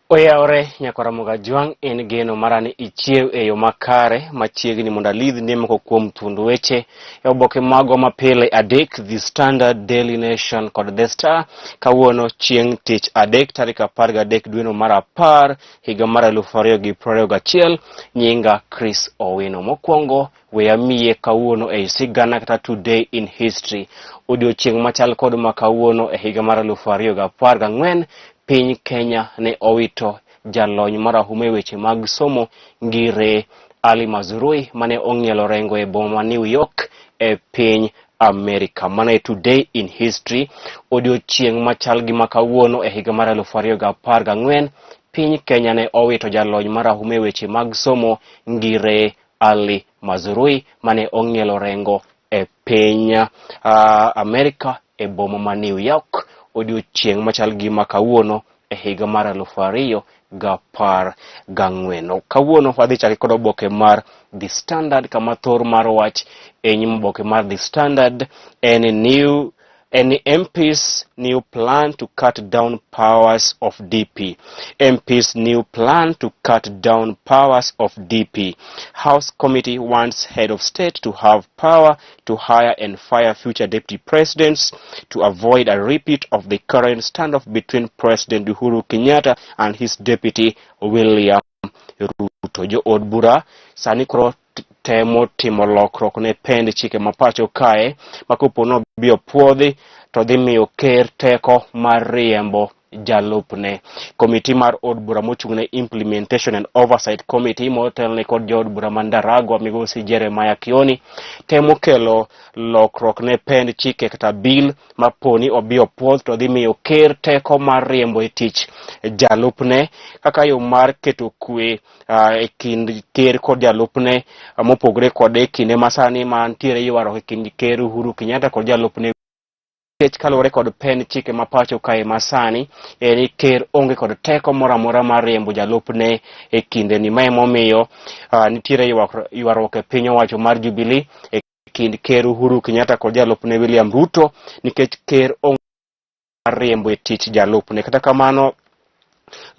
Oyawore nyakwar Ramogi Ajwang' en geno mara ni ichiew e yo makare machiegni mondo alidhni moko kuom thuond weche e oboke magwa mapile adek The Standard, Daily Nation kod The Star kawuono chieng' tich adek tarik 13 dweno mar 10 higa mar 2021. Nyinga Chris Owino. Mokwongo we amiye kawuono ei sigana kata today in history. Odiochieng' machal kod ma kawuono e higa mar 2014 piny Kenya ne owito jalony marahuma e weche mag somo Ngire Ali Mazrui mane ong'ielo rengo e boma ma New York e piny Amerika. Mana e today in history. Odiochieng' machal gi ma kawuono e higa mar 2014 piny Kenya ne owito jalony marahuma e weche mag somo Ngire Ali Mazrui mane ong'ielo rengo e piny Amerika e boma ma New York odiochieng' machal gi ma kawuono e higa mar 2014. Kawuono wadhi chake kod oboke mar The Standard kama thor mar wach e nyim oboke mar The Standard en new en MP's new plan to cut down powers of DP. MP's new plan to cut down powers of DP. House Committee wants head of state to have power to hire and fire future deputy presidents to avoid a repeat of the current standoff between President Uhuru Kenyatta and his deputy William Ruto. Jo od bura sani koro temo timo lokruok ne pend chike ma pacho kae ma kopo nobi opuodhi to dhi miyo ker teko mar riembo jalupne. Komiti mar od bura mochung' ne Implementation and Oversight Committee motelne kod jaod bura ma Ndaragwa migosi Jeremiah Kioni temo kelo lokruok ne pend chike kata bill ma poni obi opuodh to dhi miyo ker teko mar riembo e tich jalupne kaka yo mar keto kwe e kind ker kod jalupne mopogore kode e kinde masani ma nitiere ywaruok e kind ker Uhuru Kenyatta kod jalupne nikech kaluwore kod pend chike ma pacho kae masani en ni ker onge kod teko moro amora mar riembo jalupne e kindeni. Ma emomiyo nitiere ywaruok e piny owacho mar Jubilee e kind ker Uhuru Kenyatta kod jalupne William Ruto nikech ker onge mar riembo e tich jalupne. Kata kamano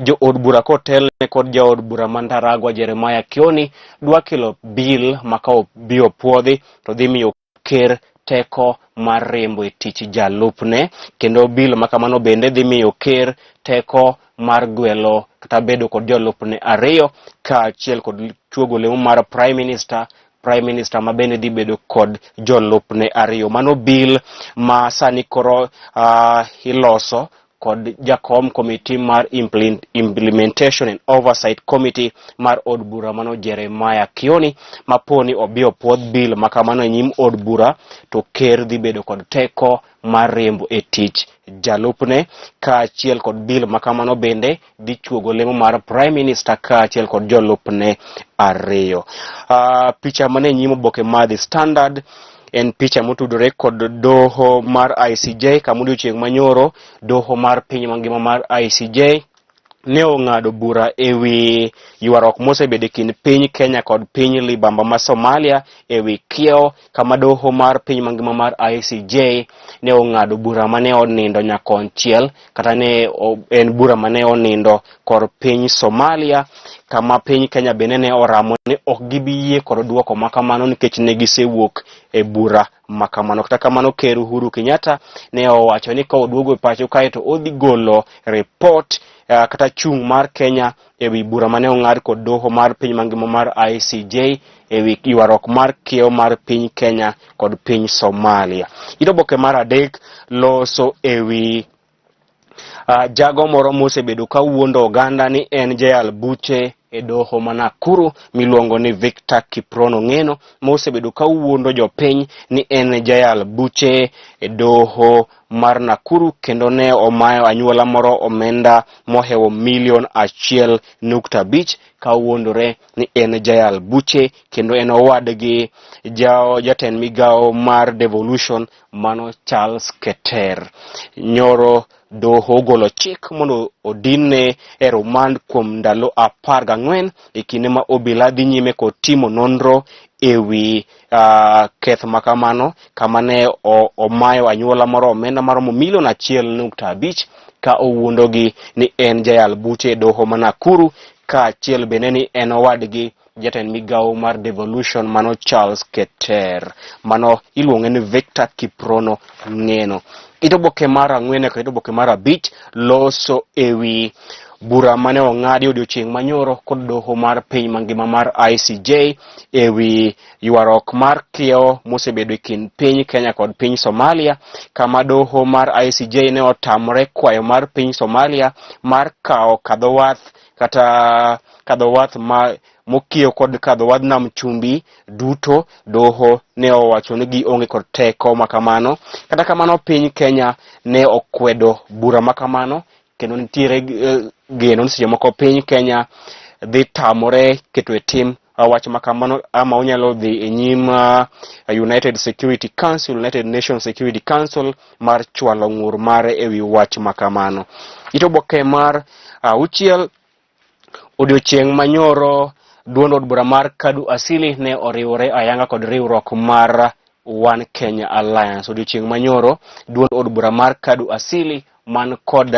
jo od bura kotelne kod jaod bura ma Ndaragwa Jeremiah Kioni dwa kelo bill ma ka obi opuodhi to dhi miyo ker teko mar riembo e tich jalupne kendo bill ma kamano bende dhi miyo ker teko mar gwelo kata bedo kod jolupne ariyo kaachiel kod chuogo lemo mar prime minister Prime Minister ma bende dhi bedo kod jolupne ariyo. Mano bill ma sani koro iloso kod jakom komiti mar Implementation and Oversight Committee mar od bura mano Jeremiah Kioni ma poni obi opuodh bill ma kamano e nyim od bura to ker dhi bedo kod teko mar riembo e tich jalupne kaachiel kod bill ma kamano bende dhi chuogo lemo mar Prime Minister kaachiel kod jolupne ariyo. Picha mane nyim oboke mar The Standard en picha motudore kod doho mar ICJ kama odiochieng' manyoro doho mar piny mangima mar ICJ ne ong'ado bura e wi ywaruok mosebedo e kind piny Kenya kod piny libamba ma Somalia e wi kiewo kama doho mar piny mangima mar ICJ ne ong'ado bura mane onindo nyakonchiel kata ne en bura mane onindo kor piny Somalia kama piny Kenya bende ne oramo ni ok gibi yie kod duoko ma kamano nikech ne gisewuok e bura ma kamano. Kata kamano Ker Uhuru Kenyatta ne owacho ni ka oduogo e pacho kae to odhi golo report kata chung' mar Kenya e wi bura mane ong'ad kod doho mar piny mangima mar ICJ e wi ywaruok mar kiewo mar piny Kenya kod piny Somalia. It oboke mar adek loso e wi jago moro mosebedo ka wuondo oganda ni en jayal buche e doho ma Nakuru miluongo ni Victor Kiprono Ng'eno mosebedo ka wuondo jopiny ni en jayal buche e doho mar Nakuru kendo ne omayo anyuola moro omenda mohewo milion 1.5 ka owuondore ni en jayal buche kendo en owadgi jatend migawo mar devolution mano Charles Keter. Nyoro doho ogolo chik mondo odinne e rumand kuom ndalo 14 e kinde ma obila dhi nyime kod timo nonro e wi keth ma kamano kama ne omayo anyuola moro omenda maromo milion 1.5 ka owuondogi ni en jayal buche e doho ma Nakuru kaachiel bende ni en owadgi jatend migawo mar devolution mano Charles Keter mano iluonge ni Victor Kiprono Ng'eno. It oboke mar ang'wen kod it oboke mar abich loso ewi bura mane ong'adi odiochieng' manyoro kod doho mar piny mangima mar ICJ ewi ywaruok mar kiewo mosebedo e kind piny Kenya kod piny Somalia kama doho mar ICJ ne otamore kwayo mar piny Somalia mar kawo kadho wath kata kadho wath ma mokiewo kod kadho wadh nam chumbi duto. Doho ne owacho ni gionge kod teko ma kamano. Kata kamano piny Kenya ne okwedo bura ma kamano kendo nitiere geno ni seche moko piny Kenya dhi tamore keto e tim wach ma kamano ama onyalo dhi e nyim United Security Council, United Nations Security Council mar chwalo ng'ur mare e wi wach ma kamano. It oboke mar auchiel odiochieng' manyoro duond od bura mar Kadu Asili ne oriwore ayanga kod riwruok mar One Kenya Alliance. Odiochieng' manyoro duond od bura mar Kadu Asili man kod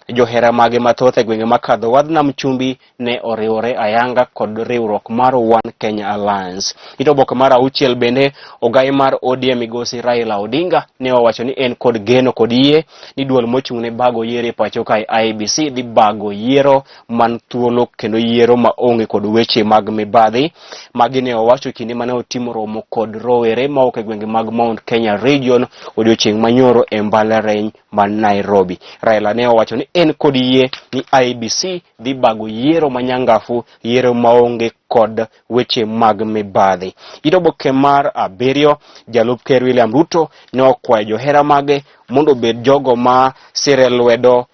johera mage mathoth e gwenge makadho wadh nam chumbi ne oriwore ayanga kod riwruok mar One Kenya Alliance. It oboke mar auchiel bende ogai mar ODM migosi Raila Odinga ne owacho ni en kod geno kod yie ni duol mochung' ne bago yiero e pacho kae IEBC dhi bago yiero man thuolo kendo yiero ma onge kod weche mag mibadhi. Magi ne owacho kinde mane otimo romo kod rowere mawuok e gwenge mag Mount Kenya Region odiochieng' manyoro e mbalariany ma Nairobi. Raila ne owacho ni en kod yie ni IEBC dhi bago yiero manyangafu, yiero maonge kod weche mag mibadhi. It oboke mar abiriyo, jalup ker William Ruto ne okwayo johera mage mondo obed jogo ma sire lwedo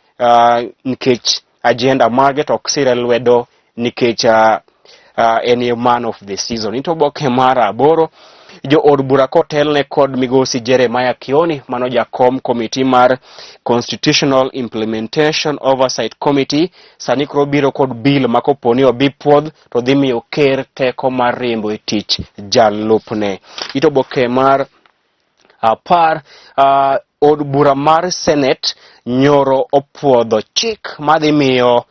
nikech agenda mage to ok sire lwedo nikech en e man of the season. It oboke mar aboro, jo od bura kotelne kod migosi Jeremiah Kioni mano jakom komiti mar Constitutional Implementation Oversight Committee sani koro biro kod bill ma kopo ni obi puodh to dhi miyo ker teko mar riembo e tich jalupne. It oboke mar apar, od bura mar Senate nyoro opuodho chik madhi miyo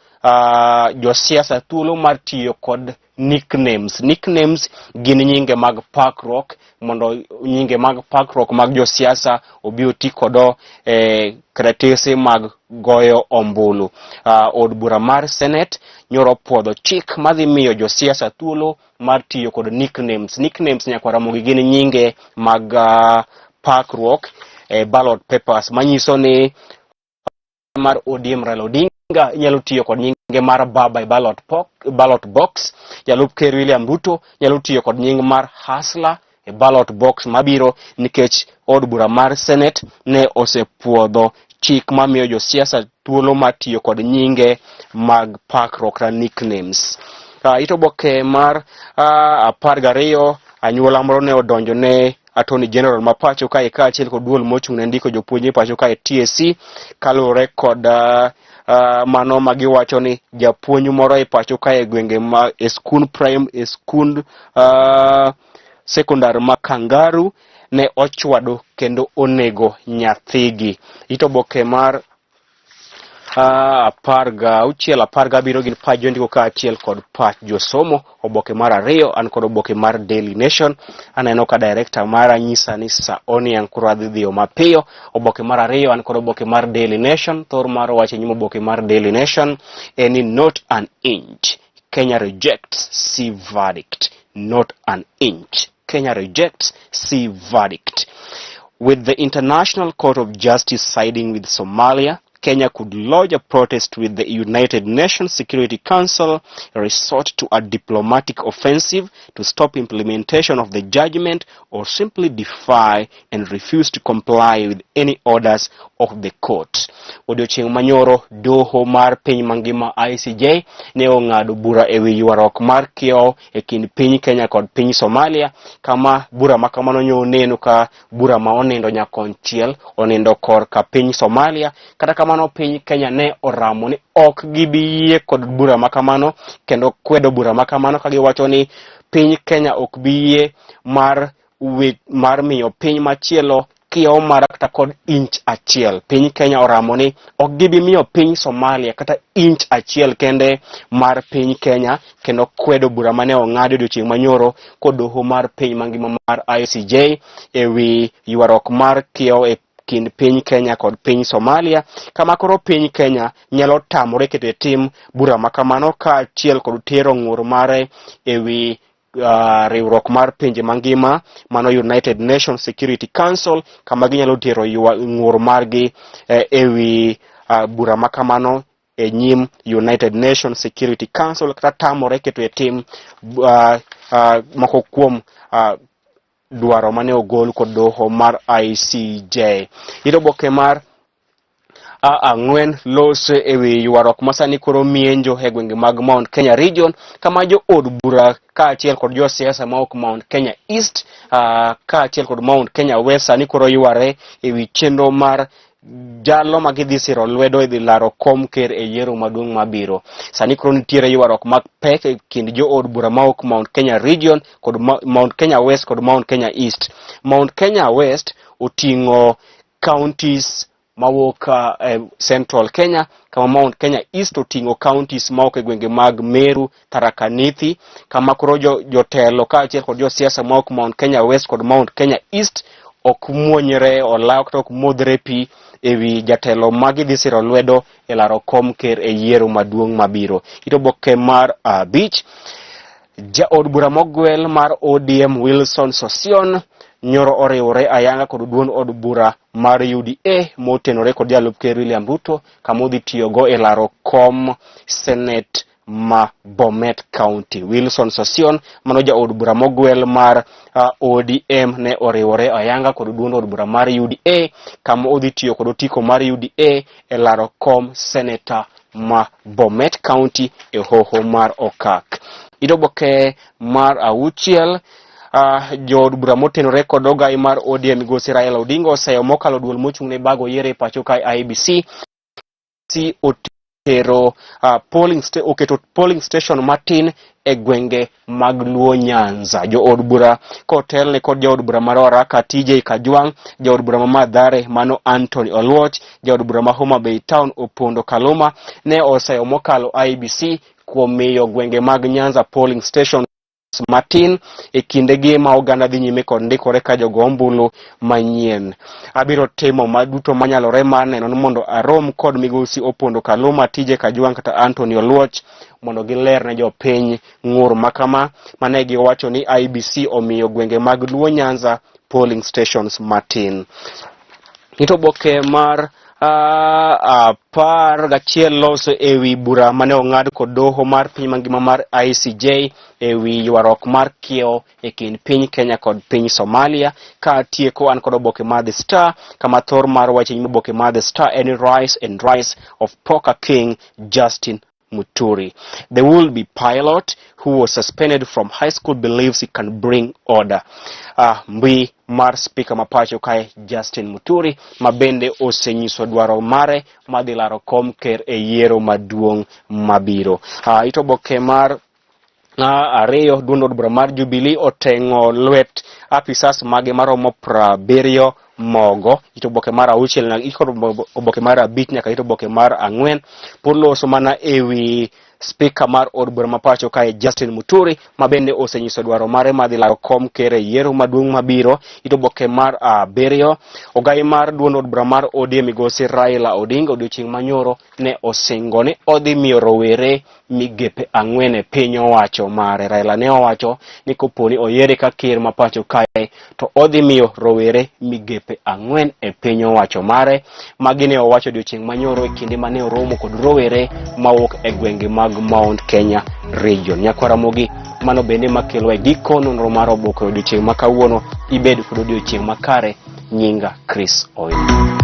josiasa thuolo mar tiyo kod nicknames. Nicknames gin nyinge mag pakruok mondo nyinge mag pakruok mag josiasa obi oti kodo e karatese mag goyo ombulu. Od bura mar Senate nyoro opuodho chik madhi miyo josiasa thuolo mar tiyo kod nicknames. Nicknames nyakwar Ramogi gin nyinge mag pakruok e ballot papers manyiso ni mar ODM Raila Odinga inyalo tiyo kod nyinge mar baba e ballot box. Jalup ker William Ruto nyalo tiyo kod nying mar Hustler e ballot box mabiro nikech od bura mar Senate ne osepuodho chik mamiyo josiasa thuolo mar tiyo kod nyinge mag pakruok kata nicknames. It oboke mar 12, anyuola moro ne odonjo ne Attorney General ma pacho kae kaachiel kod duol mochung' ne ndiko jopuonj e pacho kae TSC kaluwore kod mano ma giwacho ni japuonj moro e pacho kae e gwenge ma e skund prime e skund sekondar ma Kangaru ne ochwado kendo onego nyathigi. It oboke mar 16, 17 gin pach jondiko kaachiel kod pach josomo. Oboke mar ariyo an kod oboke mar Daily Nation. Aneno ka director mara nyisa ni sa oniang' koro adhi dhiyo mapiyo. Oboke mar ariyo an kod oboke mar Daily Nation. Thor mar wach e nyim oboke mar Daily Nation en ni not an inch. Kenya rejects sea verdict. Not an inch. Kenya rejects sea verdict. With the International Court of Justice siding with Somalia, Kenya could lodge a protest with the United Nations Security Council, resort to a diplomatic offensive to stop implementation of the judgment, or simply defy and refuse to comply with any orders of the court. Odiochieng' manyoro, doho mar piny mangima ICJ ne ong'ado bura ewi ywaruok mar kiewo e kind piny Kenya kod piny Somalia, kama bura ma kamano nyo oneno ka bura ma onindo nyakonchiel onindo korka piny Somalia. Kata kamano piny Kenya ne oramo ni ok gibi yie kod bura ma kamano kendo kwedo bura ma kamano ka giwacho ni piny Kenya ok bi yie mar miyo piny machielo kiewo mara kata kod inch achiel. Piny Kenya oramo ni ok gibi miyo piny Somalia kata inch achiel kende mar piny Kenya kendo kwedo bura mane ong'adi odiochieng' manyoro kod doho mar piny mangima mar ICJ ewi ywaruok mar kiewo e kind piny Kenya kod piny Somalia, kama koro piny Kenya nyalo tamore keto e tim bura ma kamano kaachiel kod tero ng'ur mare ewi riwruok mar pinje mangima mano United Nations Security Council kama ginyalo tero ng'ur margi ewi bura ma kamano e nyim United Nations Security Council kata tamore keto e tim moko kuom dwaro mane ogol kod doho mar ICJ. Ito oboke mar ang'wen loso e wi ywaruok ma sani koro mienjo e gwenge mag Mount Kenya Region kama jo od bura kaachiel kod josiasa ma ok Mount Kenya East kaachiel kod Mount Kenya West sani koro yware e wi chenro mar jalo ma gidhi siro lwedo e dhi laro kom ker e yiero maduong' mabiro. Sani koro nitiere ywaruok mapek e kind jo od bura ma ok Mount Kenya Region kod Mount Kenya West kod Mount Kenya East. Mount Kenya West oting'o counties mawuok Central Kenya kama Mount Kenya East oting'o counties mawuok e gwenge mag Meru, Tharaka Nithi, kama koro jotelo kaachiel kod josiasa mawuok Mount Kenya West kod Mount Kenya East ok muonyre olaw kata ok modhre pi ewi jatelo ma gidhi siro lwedo e laro kom ker e yiero maduong' mabiro. Ito oboke mar abich. Jaod bura mogwel mar ODM Wilson Sossion nyoro oriwore ayanga kod duond od bura mar UDA motenore kod jalup ker William Ruto kama odhi tiyogo e laro kom Senate ma Bomet County. Wilson Sossion mano jaod bura mogwel mar ODM ne oriwore ayanga kod duond od bura mar UDA kama odhi tiyo kod otiko mar UDA e laro kom seneta ma Bomet County e hoho mar Okak. Ito oboke mar auchiel jood bura motenore kod ogai mar ODM migosi Raila Odinga oseyo mokalo duol mochung' ne bago yiero e pacho kae IEBC otero oketo polling station matin e gwenge mag Luo Nyanza. Jood bura kotelne kod jaod bura mar Oraka TJ Kajwang', jaod bura ma Mathare mano Anthony Oluoch, jaod bura ma Homa Bay Town Opondo Kaluma ne oseyo mokalo IEBC kuom miyo gwenge mag Nyanza polling station matin e kindegi ma oganda dhi nyime kod ndikore ka jogo ombulu manyien. Abiro timo maduto manyalore mar neno ni mondo arom kod migosi Opondo Kaluma, TJ Kajwang' kata Anthony Oluoch mondo giler ne jopiny ng'ur makama mane giwacho ni IEBC omiyo gwenge mag Luo Nyanza polling stations matin. Ito oboke mar 11 loso ewi bura mane ong'ad kod doho mar piny mangima mar ICJ ewi ywaruok mar kiewo e kind piny Kenya kod piny Somalia. Ka tieko an kod oboke mar The Star kama thor mar wach e nyim oboke mar The Star en Rise and Rise of Poker King Justin Muturi. The will-be pilot who was suspended from high school believes he can bring order. Mbi mar speaker ma pacho kae Justin Muturi ma bende osenyiso dwaro mare madhi laro kom ker e yiero maduong' mabiro. Ito oboke mar ariyo duond od bura mar Jubilee oteng'o lwet apisas mage maromo 70 mogo. Ito oboke mar auchiel nyaka ito oboke mar abich nyaka ito oboke mar ang'wen pod loso mana ewi spika mar od bura ma pacho kae Justin Muturi ma bende osenyiso dwaro mare madhi laro kom ker e yiero maduong' mabiro. Ito oboke mar abiriyo ogai mar duond od bura mar ODM migosi Raila Odinga odiochieng' manyoro ne osingo ni odhi miyo rowere migepe ang'wen e piny owacho mare. Raila ne owacho ni kopo ni oyiere ka ker ma pacho kae to odhi miyo rowere migepe ang'wen e piny owacho mare. Magi ne owacho odiochieng' manyoro e kinde mane oromo kod rowere mawuok e gwenge mag Mount Kenya Region. Nyakwar Ramogi, mano bende makelo e giko nonro mar oboke odiochieng' ma kawuono. Ibed kod odiochieng' makare. Nyinga Chris Owino.